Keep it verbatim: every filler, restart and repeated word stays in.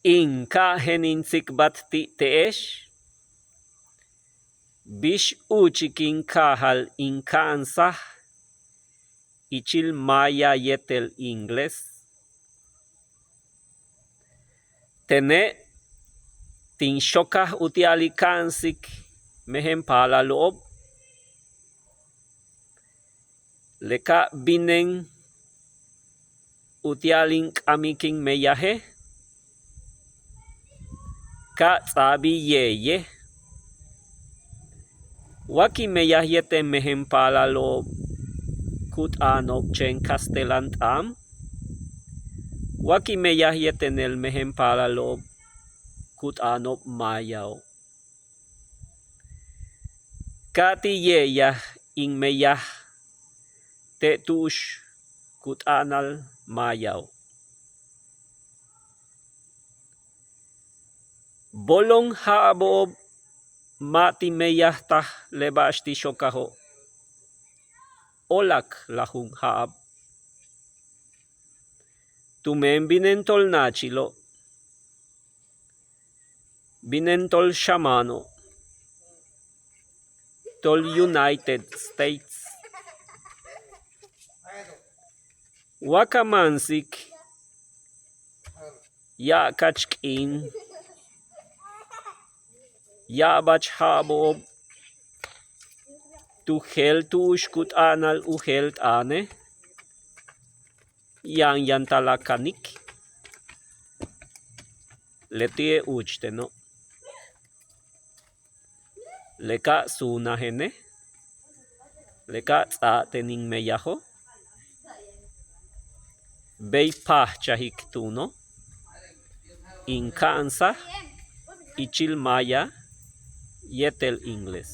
In ka'aj in tsikbalt ti' te'ex bix úuchik in kaajal in ka'ansaj ichil maaya yéetel inglés. Tene' tin xokaj uti'al in ka'ansik mejen paalalo'ob. Le ka' binen uti'al in k'amik in meyaje', ka' ts'a'abil yeeye'. Wa kin meyaj yéetel mejen paalalo'ob ku t'aano'ob chéen kastelan t'aan, wa kin meyaj yéetel mejen paalalo'ob ku t'aano'ob maayao'. Ka' ti' yeeyaj in meyaj te' tu'ux ku t'a'anal maayao'. Bolon ja'abo'ob ma' ti' meyajtaj le ba'ax ti' xokajo', óolak lajun ja'ab. Tumen binen tol náachilo', binen tol xamano', tol United States. Wa ka máansik ya'abkach k'iin, ya'abach ja'abo'ob tu jeel tu'ux ku t'a'anal u jeel t'aane', yaan yantal a kanik. Leti'e' úuchteno'. Le ka' suunajene', le ka' ts'a'abten in meyajo', bey páajchajik túuno' in ka'ansaj ichil maaya yéetel inglés.